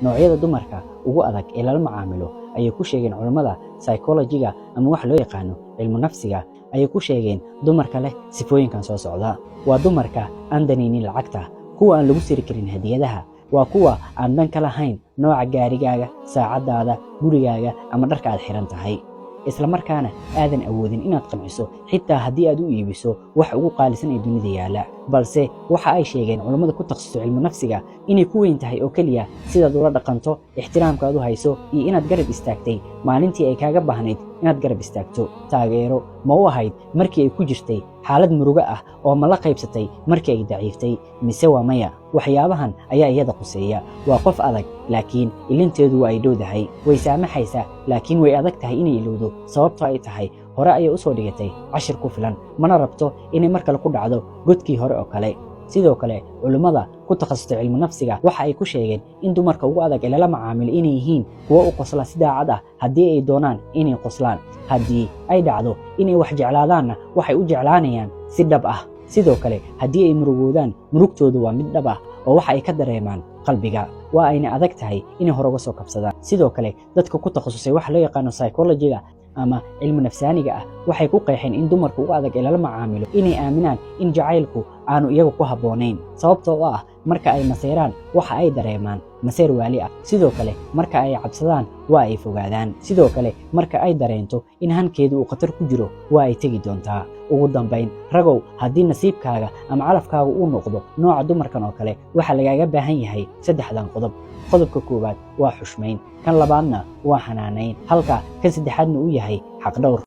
Noocyada dumarka ugu adag ee lala macaamilo ayay ku sheegeen culammada psychology-ga ama wax loo yaqaano cilmu nafsiga, ayay ku sheegeen dumarka leh sifooyinkan soo socda: waa dumarka aan danaynin lacagta, kuwa aan lagu siri karin hadiyadaha, waa kuwa aan dan ka lahayn nooca gaarigaaga, saacaddaada, gurigaaga ama dharka aad xiran tahay, isla markaana aadan awoodin inaad qanciso xitaa haddii aad u iibiso wax ugu qaalisan ee dunida yaalla. Balse waxa ay sheegeen culammada ku takhasuso cilmu nafsiga inay ku weyn tahay oo keliya sidaad ula dhaqanto, ixtiraamka aad u hayso iyo inaad garab istaagtay maalintii ay kaaga baahnayd inaad garab istaagto. Taageero ma u ahayd markii ay ku jirtay xaalad murugo ah, oo ma la qaybsatay markii ay daciiftay, mise waa maya? Waxyaabahan ayaa iyada quseeya. Waa qof adag, laakiin ilinteedu waa ay dhowdahay. Way saamaxaysaa, laakiin way adag tahay inay ilowdo, sababtoo ay tahay hore ayay u soo dhigatay cashir ku filan, mana rabto inay mar kale ku dhacdo godkii hore oo kale. Sidoo kale, culimmada ku takhasustay cilmu nafsiga waxa ay ku sheegeen in dumarka ugu adag ee lala macaamilo inay yihiin kuwo u qosla si daacad ah haddii ay doonaan inay qoslaan. Haddii ay dhacdo inay wax jeclaadaanna, waxay u jeclaanayaan si dhab ah. Sidoo kale, haddii ay murugoodaan, murugtoodu waa mid dhab ah oo waxa ay ka dareemaan qalbiga, waa ayna adag tahay inay hore uga soo kabsadaan. Sidoo kale, dadka ku takhasusay waxa loo yaqaano psychology-ga ama cilmu nafsaaniga ah waxay ku qeexeen in dumarka ugu adag ee lala macaamilo inay aaminaan in jacaylku aanu iyagu ku habboonayn, sababtoo ah marka ay maseyraan waxa ay dareemaan maseer waali ah. Sidoo kale, marka ay cabsadaan waa ay fogaadaan. Sidoo kale, marka ay dareento in hankeedu uu khatar ku jiro, waa ay tegi doontaa. Ugu dambayn, ragow, haddii nasiibkaaga ama calafkaaga uu noqdo nooca dumarkan oo kale, waxaa lagaaga baahan yahay saddexdan qodob. Qodobka koowaad waa xushmayn, kan labaadna waa xanaanayn, halka kan saddexaadna uu yahay xaqdhowr.